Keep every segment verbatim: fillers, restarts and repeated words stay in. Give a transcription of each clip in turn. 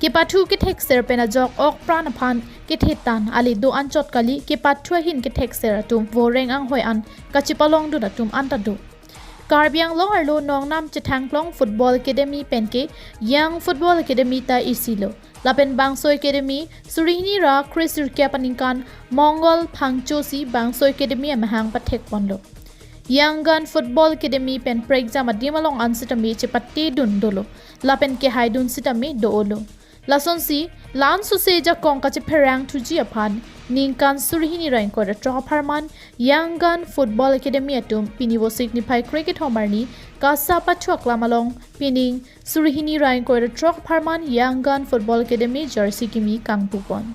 Kepathu kethekser pen ajok ok pran aphan kethe tan ale do anchot kali, kepathu ahin kethekser atum voreng anghoi an kachepalongdun atum anta do. Karbi Anglong arlo nongnam chethangklong Football Academy penke Young Football Academy ta isilo. Lapen bangso academy suri hini ra kresirkep aningkan Mongol Phangcho si bangso academy amahang pathekponlo. Young Gun Football Academy pen prekjam adim along an sitame chepatedun dolo. Lapen kehaidun sitame do-olo. Lasonsi, la-an sose jakong kachepherang thuji aphan, ningkan suri hini ra ingkoi ra throk apharman, Young Gun Football Academy atum pini Vosik niphai krekethom arni, KASA pathu aklam along, pining suri hini ra ingkoi ra throk apharman, Young Gun Football Academy jersey kimi kangpupon.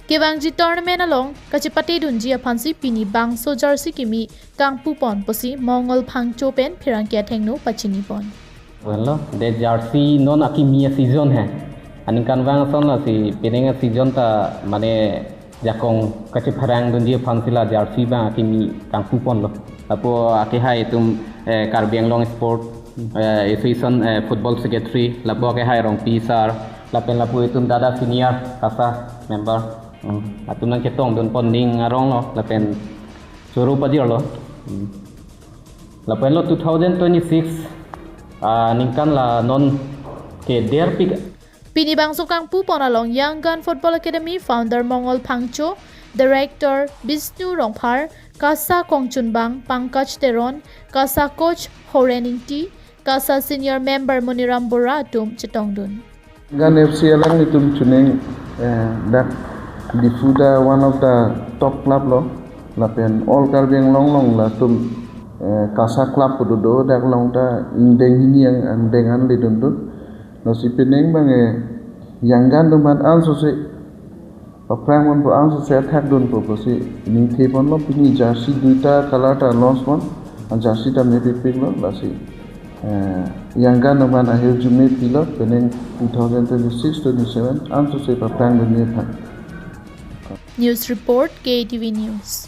Kevangji tournament along kachepatedunji aphansi pini bangso jersey kimi kangpupon pusi Mongol Phangcho pen pherangke athengno pachinipon. Well, the jersey non akimi a-season he. Aningkanvang ason lasi pining a-season ta mane jakong kachepherangdunji aphansi la jersey abang akimi kangpuponlo. Lapu akehai atum, eh, Karbi Anglong Sport, eh, Association, eh, Football Secretary, lapu akehai Rongpi sir, lapen lapu itum dada senior KASA member. Hmm. Atum nangchetongdunpon ning aronglo, lapen choro pajirlo. Hmm. Lapenlo two thousand twenty-six, ah, ningkan la non kederpik. Pini bangso kangpupon along Young Gun Football Academy founder Mongol Phangcho, director Bishnu Rongphar, KASA kongchunbang Pankaj Teron, KASA coach Horen Ingti, KASA senior member Moniram Bora atum chetongdun. Gun F C alanglitum chuning, eh, dak Diphu ta one of the top club lo, lapen all Karbi Anglong along latum, eh, KASA club pu dodo, dak along ta ingdeng hini ang, angdeng an ledundun. Lasi pining abang, eh, Young Gun atum aphan ansose paphrangponpo, ansose athakdunpo pusi ningtheponlo. Pini jersey duita color ta launch pon, a jersey ta mepikpiklo, lasi, eh, Young Gun atum aphan ahirjume pilo, pining two thousand twenty-six twenty-seven ansose paphrangdunji aphan. News report, K T V News.